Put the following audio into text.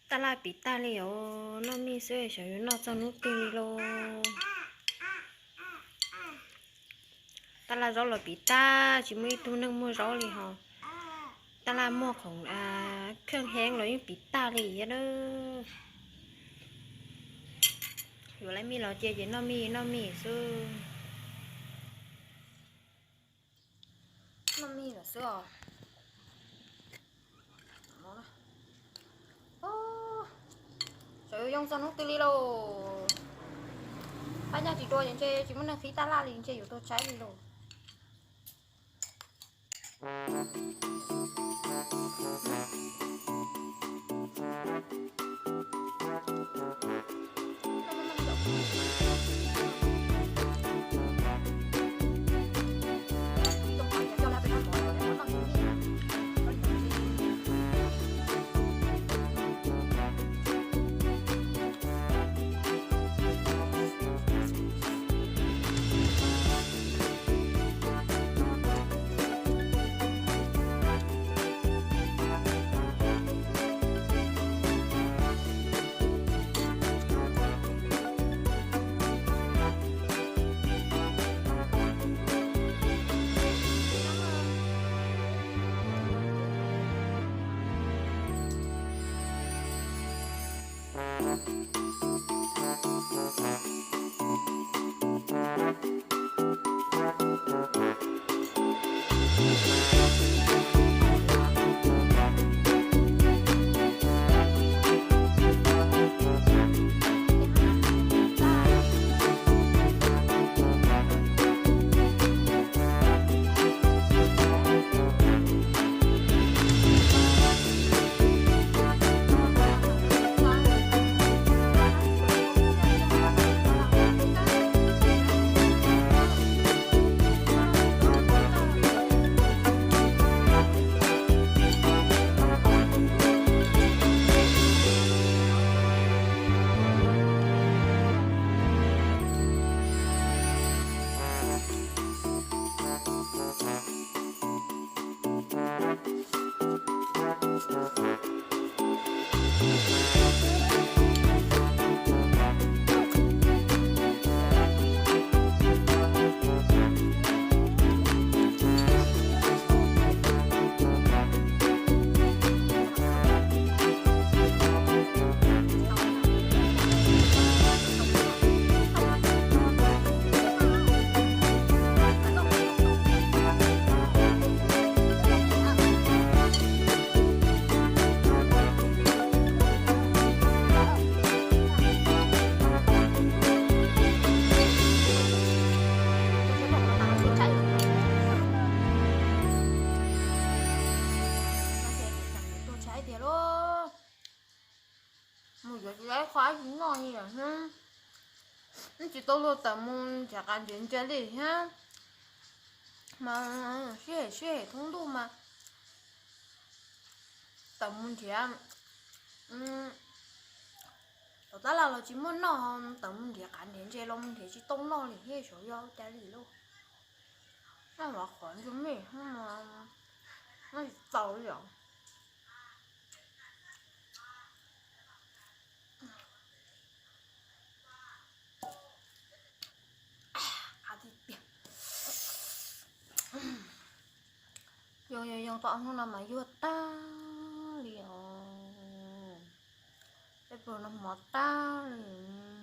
Taj laj piv tag li os, noj mij xwb xyov yuav noj txog hnub twg li lauj. Taj laj zaub los piv tag, tsis muaj ib tug neeg muag zaub li hos. Taj laj muag khoom kheej heev los yeej piv tag li thiab na. Yuav lawv mij los cia ces noj mij noj mij xwb. Noj mij lawm xwb os. Xyov yuav yoo txog hnub twg li lauj. Pab nyob tsis dua ces ntshe tsis muaj neeg qhib taj laj li, ntshe yuav tau tshaib li lauj. Mus yuav tsis tau qhov tsis noj li lawm. Tsis tau luag tawm mus nrhiav qav nrhiav ntses li thiab. Mas sib hem sib hem thoob ntuj mas tawm mus nrhiav. Tom tab laj los tsis muaj noj, tawm mus nrhiav qav nrhiav ntses los mus nrhiav tsis tau noj li thiab, xyov yog cas li lauj. Noj mas qhuav ntsej mej, noj tsis tau li os. Yoo yoo yoo, tau ob hnub no mas yuag tag li os. Peb pluag no mov tag li.